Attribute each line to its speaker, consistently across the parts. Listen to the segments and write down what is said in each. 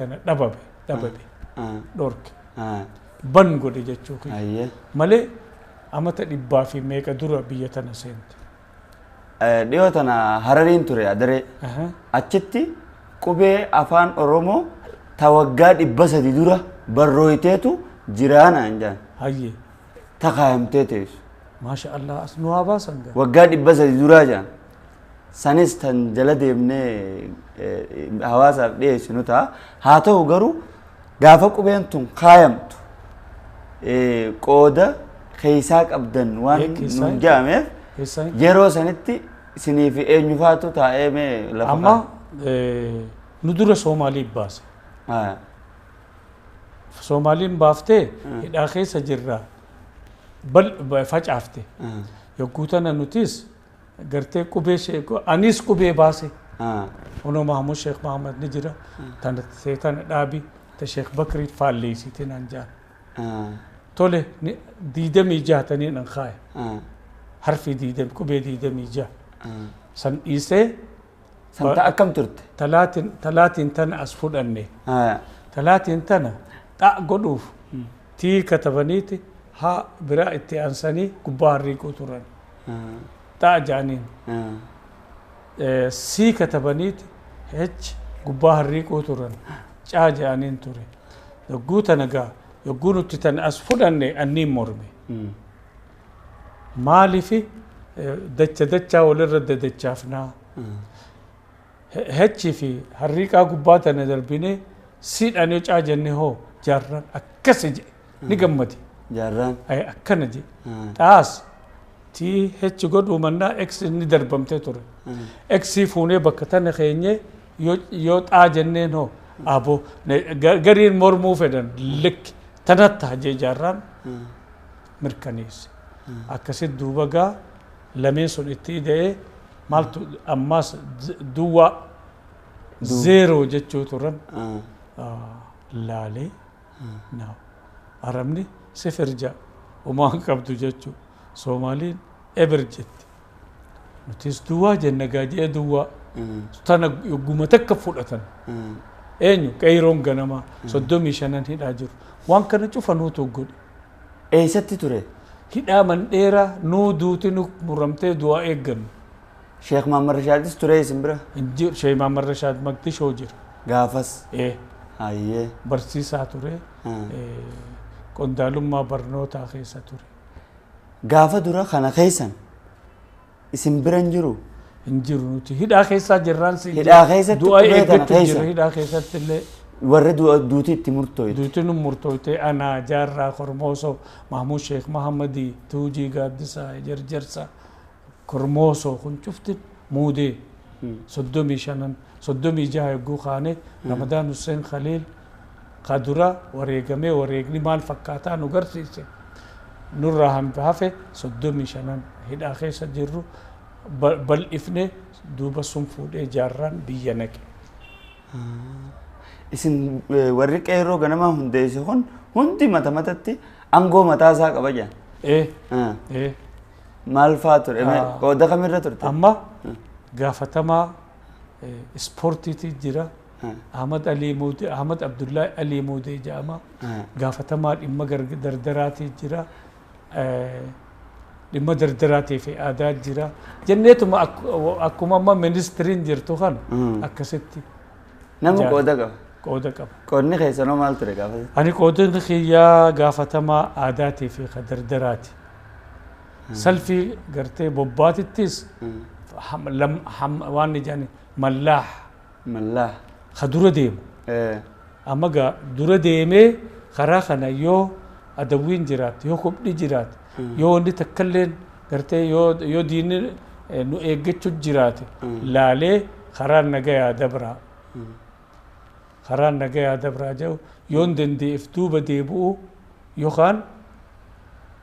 Speaker 1: Tana dhababe dhorke. Ban godhe jechuu kiyya. Malee amata dhibbaa fi meeqa dura biyya tana seente.
Speaker 2: Dhiyoo tana Harariin ture adaree. Achitti qubee afaan Oromoo ta waggaa 300 dura barrooyteetu jiraanaan jaan.
Speaker 1: Hayyee.
Speaker 2: Takaayamtee teessu.
Speaker 1: Maasha Allah as nu haa baasan gaa.
Speaker 2: Waggaa 300 duraa jaan. Sanis tan jala deemnee hawaasaaf dhiyeessinu ta'a. Haa ta'u garuu gaafa qubeen tun kaayamtu qooda keessaa qabdan waan nuun jedhameef yeroo sanitti isinii fi eenyufaatu taa'ee mee lafa
Speaker 1: Amma nu dura Soomaalii baase. Soomaaliin baaftee hidhaa keessa jirra facaafte. Yogguu tana nutis gartee qubee anis qubee baase. Onoo Mahamud Sheekh Mahamad ni jira. Tana tana dhaabi ta Sheekh Bakrii faalleessite naan jaan. Tole 26 tanii nan kaaya. Harfi diidami qubee 26. San dhiisee.
Speaker 2: San ta akkam turte?
Speaker 1: Talaatiin tana as fudhanne. Talaatiin tana xaa godhuuf tii katabaniiti haa biraa itti aansanii gubbaa harriiquu turan. Xaa jaaniin. Sii katabaniiti h gubbaa harriiquu turan. Caa jaaniin ture. Yogguu tana gaa yogguu nuti tana as fudhanne anniin morme. Maaliifi dacha dachaa walirra dadachaafnaa. H fi harriiqaa gubbaa tana darbinee siidhaan yoo caa jenne hoo jaarraan akkasi jedhe ni gammade.
Speaker 2: Jaarraan.
Speaker 1: Akkana jedhe. Xaas T H godhuu mannaa X ni darbamtee ture. X fuunee bakka tana keenye yoo xaa jenneen hoo aboo gariin mormuu fedhan likki tanatti hajee jaarraan mirkaneesse. Akkasitti duuba gaa lameen sun itti ida'ee maaltu ammaas duwwaa 0 jechuu turan laalee Arabni sifir ja'a homaa qabdu jechuu Soomaaliin ebir jetti. Nutis duwwaa jenna gaa jee duwwaa tana yogguma takka fudhatan. Eenyu qeeyroon ganamaa 35 hidhaa jiru. Waan kana cufa nuutu godhe.
Speaker 2: Eessatti ture?
Speaker 1: Hidhaa mandheeraa nuu duuti nu muramtee du'aa eeggannu.
Speaker 2: Sheekh Mahammad Rashaadis ture isin bira?
Speaker 1: Hin jiru. Sheekh Mahammad Rashaad Maqdishoo jira.
Speaker 2: Gaafas? Hayyee.
Speaker 1: Barsiisaa ture. Qondaalummaa barnootaa keessa ture.
Speaker 2: Gaafa dura kana keessan isin bira hin jiru?
Speaker 1: Hin jiru nuti. Hidhaa keessaa jirraan si
Speaker 2: Hidhaa keessatti
Speaker 1: du'aa
Speaker 2: qubee tana
Speaker 1: eeggachuu jira.
Speaker 2: keessa.
Speaker 1: Hidhaa keessatti illee.
Speaker 2: Warri duuti itti murtooyte.
Speaker 1: Duuti nu murtooyte anaa Jaarraa Kormoosoo Mahmud Sheekh Mahammadii Tuujii Gaaddisaa Jarjarsaa Kormoosoo kun cufti muudee 35 36 yogguu kaane Ramadaan Hussein Khaliil kadura wareegamee wareegni maal fakkaataa nu garsiise nurraa hambe hafe 35 hidhaa keessa jirru bal'ifne duuba sun fuudhee jaarraan biyya naqe.
Speaker 2: Isin warri qeerroo ganamaa hundeesse kun hundi mata matatti aangoo mataa isaa qaba jedhan. Maal fa'aa ture? Qooda kamirra turte?
Speaker 1: Amma gaafatamaa ispoortiitii jira. Ahmad Alii Muudee, Ahmad Abdullahi Alii Muudee jedhama. Gaafatamaa dhimma dardaraatii jira. Dhimma dardaraatii fi aadaa jira. Jenneetuma akkuma amma ministiriin jirtu kana akkasitti.
Speaker 2: Nama qooda qaba.
Speaker 1: Qooda qaba.
Speaker 2: Qoodni keessanoo maal ture gaafate?
Speaker 1: Ani qoodni kiyyaa gaafatamaa aadaatii fi dardaraati. Salfii gartee bobbaatittis waan jedhani mallaah.
Speaker 2: Mallaah.
Speaker 1: Ka dura deemu. Amma gaa dura deemee karaa kana yoo adawwiin jiraate yoo kophii jiraate yoo wanni takkalleen gartee yoo diinni nu eeggachuu jiraate laalee karaan nagayaa dabraa. Karaan nagayaa dabraa jedhu yoo hin dandeef duuba deebi'u yookaan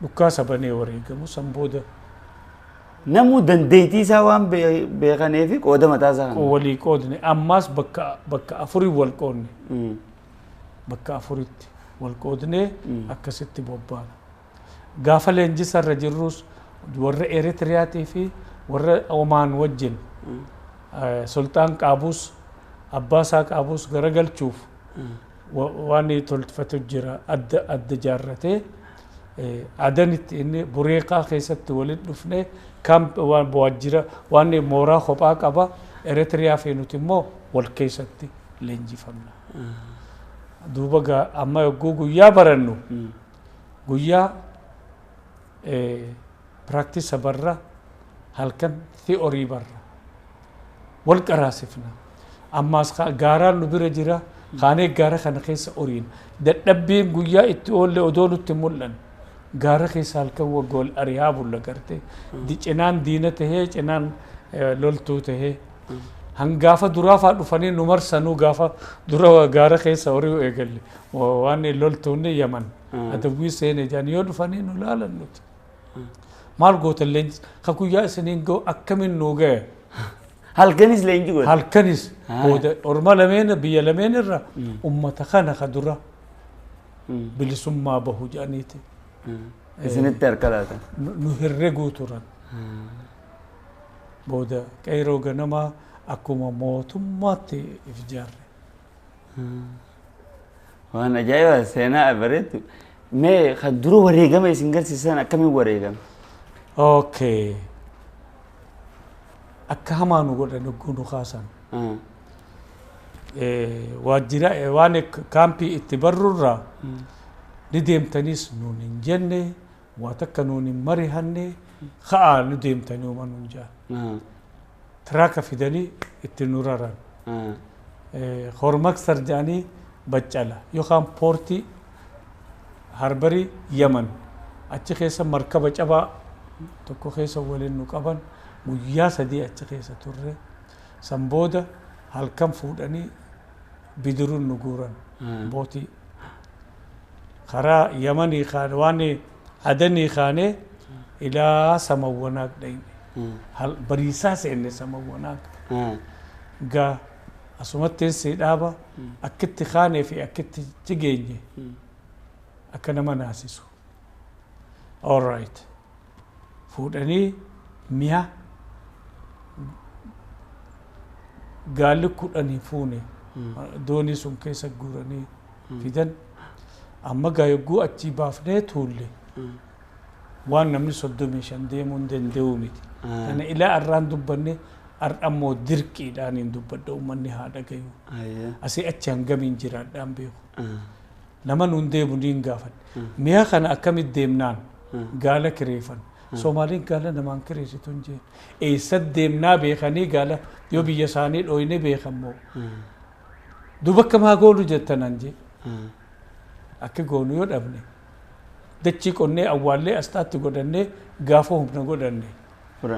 Speaker 1: dhukkaasa banee wareegamu san booda.
Speaker 2: Namuu dandeettii isaa waan beekanii fi qooda mataa isaa kana.
Speaker 1: Walii qoodne ammaas bakka afurii wal qoodne. Bakka afuritti wal qoodnee akkasitti bobbaana. Gaafa leenjisarra jirrus warra Eritiriyaatii fi warra Omaan wajjin Sultaan Qaabuus abbaa isaa Qaabuus garagalchuuf Waan tolfatu jira adda adda jaarratee Adanitti inni Bureeqaa keessatti walitti dhufnee kaamp waan waajjira waan mooraa kophaa qaba. Eritiriyaa fi nuti immoo wal keessatti leenjifamna. Duuba gaa amma yogguu guyyaa barannu guyyaa practice barra, halkan theory barra, wal qaraasifna. Ammaas gaaraan nu bira jira, kaanee gaara kana keessa oriin dadhabbiin guyyaa itti oolle odoo nutti mul'an gaara keessa halkan wagga wal ari'aa bulla garte, cinaan diina tahee cinaan loltuu tahee hangaafa duraa faa dhufanii nu marsanuu gaafa dura gaara keessa horii eegalle waan loltuunni Yaman adawwii seene jedhan yoo dhufanii nu laalan nuti. Maal gootan leenji ka guyyaa isiniin ga'u akkamiin nuu ga'e?
Speaker 2: Halkanis leenji goote?
Speaker 1: Halkanis booda orma lameen biyya lameen irra ummata kana ka dura bilisummaa bahu jedhaniiti.
Speaker 2: Isinitti harka laatan?
Speaker 1: Nu herreguu turan. Booda qeeroo ganamaa akkuma mootummaatti if ijaarre.
Speaker 2: Waan ajaa'iba, seenaa bareedu. Mee kan dura wareegama isin garsiisan akkamiin wareegame?
Speaker 1: Okay. Akka hamaa nu godhan hogguu nu kaasan. Waajjira waan kaampii itti barrurraa ni deemtaniis nuun hin jenne, waa takka nuun hin marihanne, ka'aa nu deemtanii uma nuun jedhan. Tiraaka fidanii itti nu raran. Hormaksar jedhanii baccala yookaan poortii harbarii Yaman achi keessa markaba cabaa tokko keessa waliin nu qaban, guyyaa 3 achi keessa turre. San booda halkan fuudhanii bidiruun nu guuran bootii karaa Yamanii kaane waan Adanii kaanee ilaa Samawwanaaq dhayne, bariisaa seenne Samawwanaaq. Gaa asumatti si dhaaba, akkitti kaanee fi akkitti geenye akka nama naasisu. All right. Fuudhanii mi'a gaalli 10 fuune doonii sun keessa guuranii fidan. Amma gaa yogguu achii baafnee tuulle waan namni 35 deemuu hin danda'u miti. Kana ilaa arraan dubbanne, har'a immoo dirqiidhaan hin dubbadha, uummanni haa dhagayu. Asii achi hangamiin jiraadhaan beeku. Nama nuun deemu ni hin gaafadhe. Mi'a kana akkamitti deemnaan gaala kireeffan. Soomaaliin gaala namaan kireessitu hin jeen. Eessatti deemnaa beekanii gaala yoo biyya isaanii dhooyne beekan moo. Duuba akkam haa goonu jettanan jee. Akka goonu yoo dhabne dachii qonnee awwaallee astaatti godhannee gaafa humna godhanne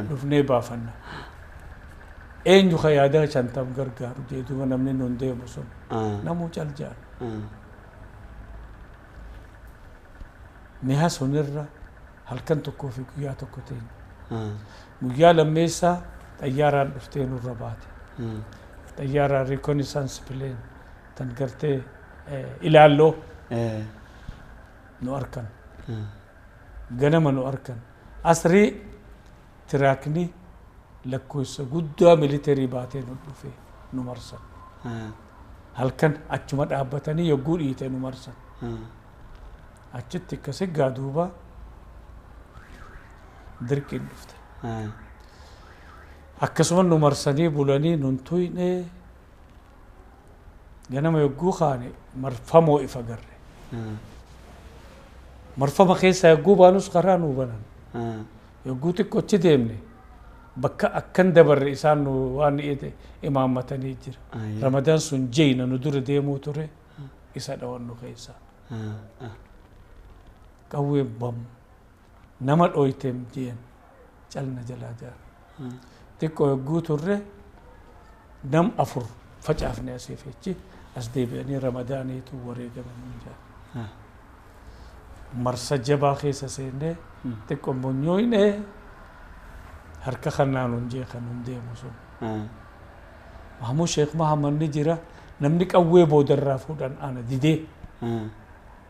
Speaker 1: dhufnee baafanna. Eenyu ka yaada 50 gargaaru jee duuba namni nuun deemu sun namuu cal jedhan. Mi'a sunirra halkan tokkoo fi guyyaa tokko teenya. Guyyaa lammeessaa xayyaaraan dhuftee nurra baate. Xayyaaraan reconnaissance plane tan gartee ilaalloo nu arkan. Ganama nu arkan. Asrii tiraakni lakkoofsa guddaa militarii baatee nu dhufe nu marsan. Halkan achuma dhaabbatanii yogguu dhiite nu marsan. Achitti akkasi gaa duuba dirqiin dhufte. Akkasuma nu marsanii bulanii nun tuyne, ganama yogguu kaane marfamoo ifa garre. Marfama keessaa yogguu baanus karaa nuu banan. Yogguu xiqqoo achi deemne bakka akkan dabarre isaan nu waan imaammatanii jira. Ramadaan sun jeeyna nu dura deemuu ture isa dhawannu keessaa. Qawween bam nama dhooyteem jeen calna jalaa jaan. Xiqqoo yogguu turre nam 4 facaafne asii fi achi as deebi'anii Ramadaaniitu wareegaman jaan. Marsa jabaa keessa seennee xiqqoo munyooyne harka kanaan hun jee kan hun deemu sun. Mahmud Sheekh Mahamad ni jira, namni qawwee boodarraa fuudhan ana didee.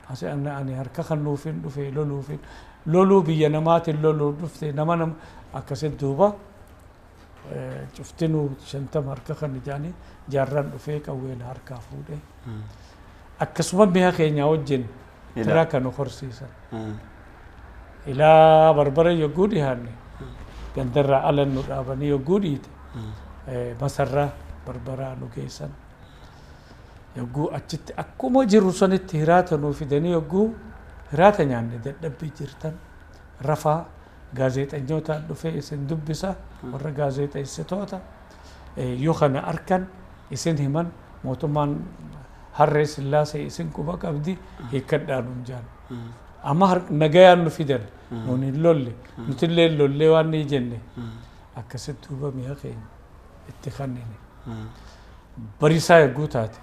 Speaker 1: Asi ani harka kannuufin dhufe loluufin loluu biyya namaatiin loluu dhufte nama nama akkasitti duuba cuftinuu 50 harka kan jedhanii jaarraan dhufee qawween harkaa fuudhee. Akkasuma mi'a keenya wajjin tiraaka nu horsiisan. Ilaa Barbara yogguu dhiyaanne gandarraa ala nu dhaabanii yogguu dhiite masarraa Barbaraa nu geessan. Yogguu achitti akkuma jirru sanitti hiraata nuu fidanii yogguu hiraata nyaanne, dadhabbii jirtan rafaa, gaazexeessootaan dhufee isin dubbisa, warra gaazexeessitoota yoo kana arkan isin himan, mootummaan harree Sillaasee isin quba qabdi, hiikkadhaa nuun jaan. Amma nagayaan nu fidan, nuun hin lolle, nutillee lollee waan ni jenne akkasitti duuba mi'a keenya itti kannine. Barisaa yogguu taate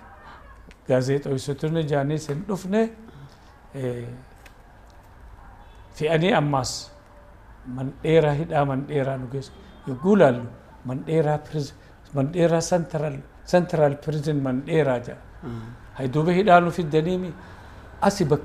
Speaker 1: gaazexeessitoonni jaaniis hin dhufne, fe'anii ammaas mandheeraa, hidhaa mandheeraa nu geessu. Yogguu laallu mandheeraa prison, mandheeraa central prison mandheeraa jedha. Hay duuba hidhaa nu fiddaniimi asi bakka